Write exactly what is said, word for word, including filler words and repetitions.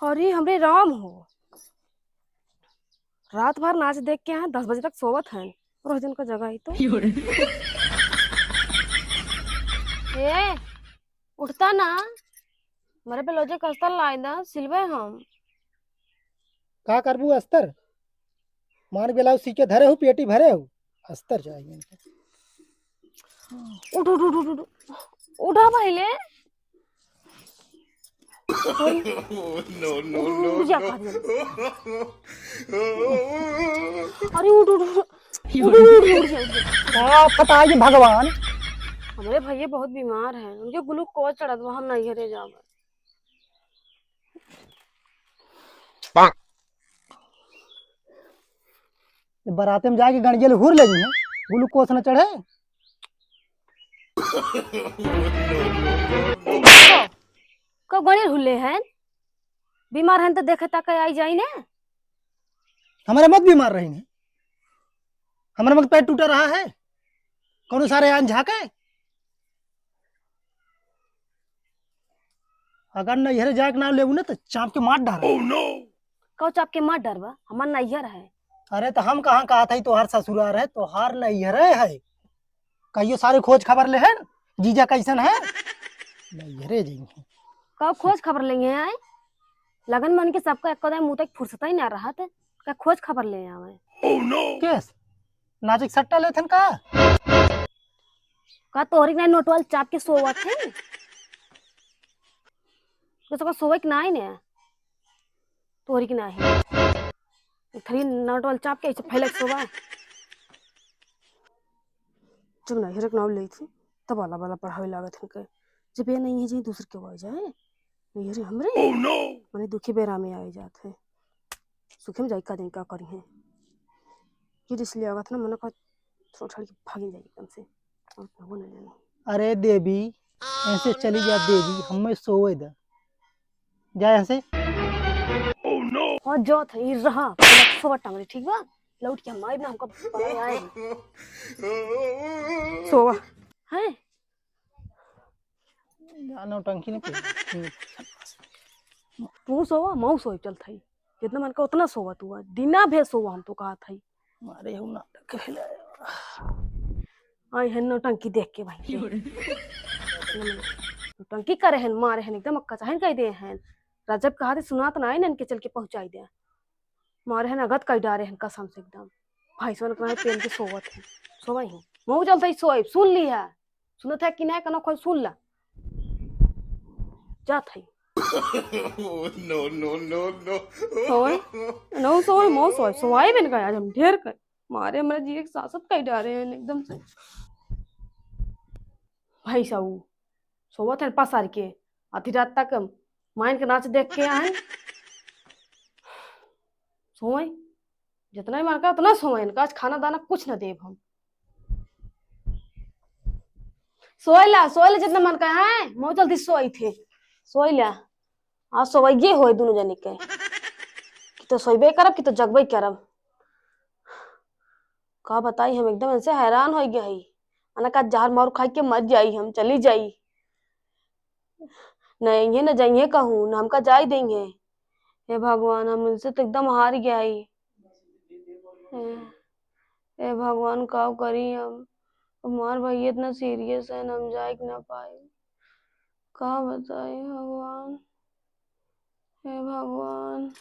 अरे हमरे राम हो, रात भर नाच देख के यहाँ दस बजे तक सोवत हैं, रोज दिन का जगह ही तो। ए, उठता ना, मेरे ब्लाउज के अस्तर लाई दा, सिलबे हम। का करबू अस्तर? मान ब्लाउज सी के धरे हो, पेटी भरे हो, अस्तर चाहिए इनके। उठ, उठ, उठ, उठ, उठ। उठा पहले। No, no, no, उठ, उठ, उठ जा, no। खा जा। अरे उठ, उठ, उठ। उठ, उठ, उठ, उठ जा, उठ जा। का पता है ये भगवान? हमरे भैया बहुत बीमार हैं, उनके ग्लूकोज चढ़त बा, हम नैहरे जाबे। बराते में जाके गणियल हुर लेनी है, ग्लूकोज न चढ़े। कब गणियल हुले हैं? बीमार हैं तो देखे तक आई जाई ने। हमारे मत बीमार रही ने, हमारे मत पैर टूटा रहा है, कौनो सारे आन झाके। अगर नैहरे जाए के नाम लेबू ना तो चाप के मार डार। कौ चाप के मार डारबा? हमार नैहर है। अरे तो हम कहाँ कहा था तोहार ससुरार है, तोहार नैहरे है। कहियो सारे खोज खबर लेहन, जीजा कैसन है? नैहरे जाइए। कब खोज खबर लेंगे आए? लगन मन के सबका एको दाई मुँह तक फुर्सत ही ना रहत, का खोज खबर ले आवे? केस? नाचे के सट्टा लेथन का? का तोहरी के नाई नोटवाल चाप के सोवत है? तो सबका सोवे के नाई ने? तोहरी के नाई। एक थरी नोटवाल चाप के ऐसे फैले के सोवा। जब नैहर के नाव लेत ही, तब आला बाला पढ़ावे लागत हन के। जब ये नहीं है जी, दूसर के हो जाए। नैहर हमरे। मने दुखी बेरा में आए जात है। सुखे में जाई का दिन का करी है। ये इसलिए आवत ना, मने का छोड़ छाड़ के भागी जाई एकदम से। और ना वो नहीं जानी। अरे देवी, ऐसे चली जा देवी, हमें सोवे दे। जा यहाँ से। हाँ, जात है, ई रहा, पहले सोवा टांगले, ठीक बा? लौट के हम आइब ना, हमका पढ़ाई आए। सोवा, हैं? जा, नौटंकी न कर। तू सोवा, मऊ सोई चलत हई। जितना मन का उतना सोवा तू, आज दिना भे सोवा, हम तो कहत हई। मारे हूँ नाटक है। आई है नौटंकी देख के भाई। नौटंकी करे हैं, मारे हैं, एकदम अक्का चाहे कह दे हैं। रजब कहा थे सुनात ना है, इनके चल के पहुँचाई दे। मारे हैं, अगत कई डारे हैं कसम से एकदम। भाई सोन कहा पेन के सोवत है, सोवा ही। मऊ चलत हई सोई, सुन ली है। सुनत है कि नहीं, कनो खोल सुन ला। जात है। No, no, no, no। सोए, नो सोए, मो सोए, सोआई बिन का आज हम ढेर कर। मारे हमरे जिए के सासत कई डारे हैं एकदम से। भाई साहू, सोवत है पसार के, आधी रात तक माइन के नाच देख के आए। सोए, जितना ही मन का उतना सोए, इनका आज खाना दाना कुछ ना देब हम। सोए ला, सोए ला, जितना मन का है, मो जल्दी सोई थे। सोए ला, आज सोवइये होए दुनो जनी के। कि तो सोइबे करब, कि तो जगबे करब। का बताई, हम एकदम इनसे हैरान होइ गए हई। अना का जहर मार खाई के मर जाई हम, चली जाई। न अइहें, न जइहें कहूँ, न हमका जाए देइहें। हे भगवान, हम इनसे तो एकदम हार गया ही। हे, हे भगवान, का करी हम? हमार भैया इतना सीरियस है, हम जाए के ना पाए। का बताई भगवान, हे भगवान।